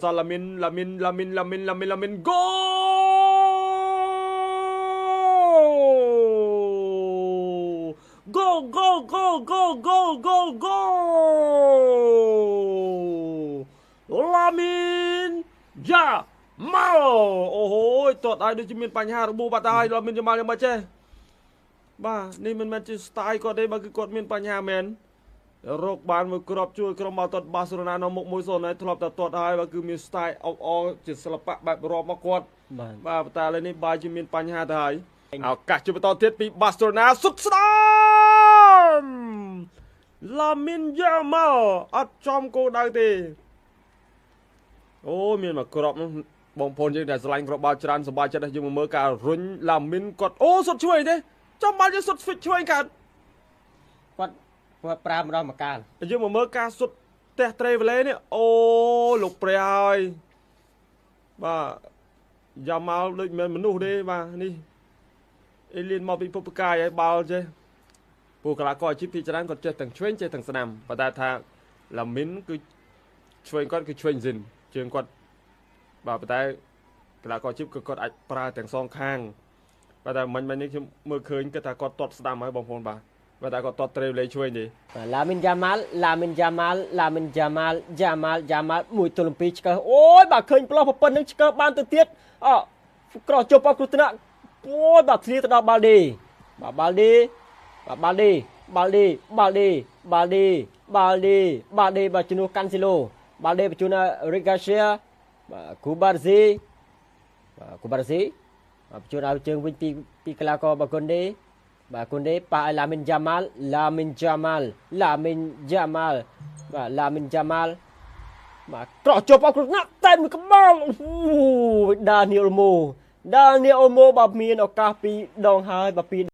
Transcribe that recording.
សឡាមីនឡាមីនឡាមីនឡាមីនឡាមីនឡាមីនហ្គោហ្គោហ្គោហ្គោហ្គោហ្គោហ្គោហ្គោឡាមីនយ៉ាម៉ាល់អូហូយទាត់ឲ្យដូចជាមានបញ្ហារបួសបាត់ហើយឡាមីនយ៉ាម៉ាល់យ៉ាងម៉េចចេះបាទនេះមិនមែនជា style គាត់ទេបាទគឺគាត់មានបញ្ហាមែនរកបានមួយគ្រាប់ជួយក្រុមបាល់ទាត់បាសេឡូណានៅមុខ1-0ហើយធ្លាប់តែទាត់ហើយបាទគឺមាន style អបអរជាសិល្បៈបែបរាប់មកគាត់បាទប៉ុន្តែឥឡូវនេះបាយជាមានបញ្ហាទៅហើយឱកាសជាបន្តទៀតពីបាសេឡូណាសុទ្ធស្ដាមឡាមីនយ៉ាម៉ាល់អត់ចំគោលដៅទេអូមានមួយគ្រាប់នោះបងប្អូនយើងដែលស្រឡាញ់គ្រាប់បាល់ច្រើនសប្បាយចិត្តយើងមកមើលការរុញឡាមីនគាត់អូសុទ្ធឆ្វេងទេចំបាល់យើងសុទ្ធស្វិចឆ្វេងកើត គាត់គាត់ប្រើម្ដងម្កាល យើងមកមើលការសុទ្ធផ្ទះត្រេវឡេនេះអូលោកព្រះហើយបាទយ៉ាម៉ាល់ដូចមិនមនុស្សទេបាទនេះអេលៀនមកពីភពកាយហើយបាល់ចេះពួកកីឡាករអាជីពពីច្រើនគាត់ចេះទាំងឆ្វេងចេះទាំងស្ដាំប៉ុន្តែថាឡាមីនគឺឆ្វេងគាត់គឺឆ្វេងស៊ីនជើងគាត់បាទប៉ុន្តែកីឡាករអាជីពគឺគាត់អាចប្រើទាំងសងខាងប៉ុន្តែមិញមិញនេះខ្ញុំមើលឃើញគិតថាគាត់ទាត់ស្ដាំហើយបងប្អូនបាទបាទតែគាត់ទាត់ត្រេវលេឆ្វេងទេ ឡាមីនយ៉ាម៉ាល់ឡាមីនយ៉ាម៉ាល់ឡាមីនយ៉ាម៉ាល់យ៉ាម៉ាល់យ៉ាម៉ាល់1-2ឆ្កឹះអូយបាទឃើញប្លោះប៉ុណ្្នឹងឆ្កឹះបានទៅទៀតអក្រោះជប់អគ្រោះថ្នាក់អូយបាទធ្លាទៅដល់បាល់ឌីបាទបាល់ឌីបាទបាល់ឌីបាល់ឌីបាល់ឌីបាល់ឌីបាល់ឌីបាល់ឌីបាទជំនួសកាន់ស៊ីឡូបាល់ឌីបញ្ជូនរិកាសៀបាទគូបាល់ស៊ីបាទគូបាល់ស៊ីបាទបញ្ជូនឲ្យជើងវិញពីកីឡាករបាគុនឌីបាទគុនដេប៉ាឲ្យឡាមីនយ៉ាម៉ាល់ឡាមីនយ៉ាម៉ាល់ឡាមីនយ៉ាម៉ាល់បាទឡាមីនយ៉ាម៉ាល់បាទក្រោះជាប់អស់គ្រោះថ្នាក់តែមួយក្បាលអូដានីអូលម៉ូដានីអូលម៉ូបាទមានឱកាសពីរដងហើយបាទពីរ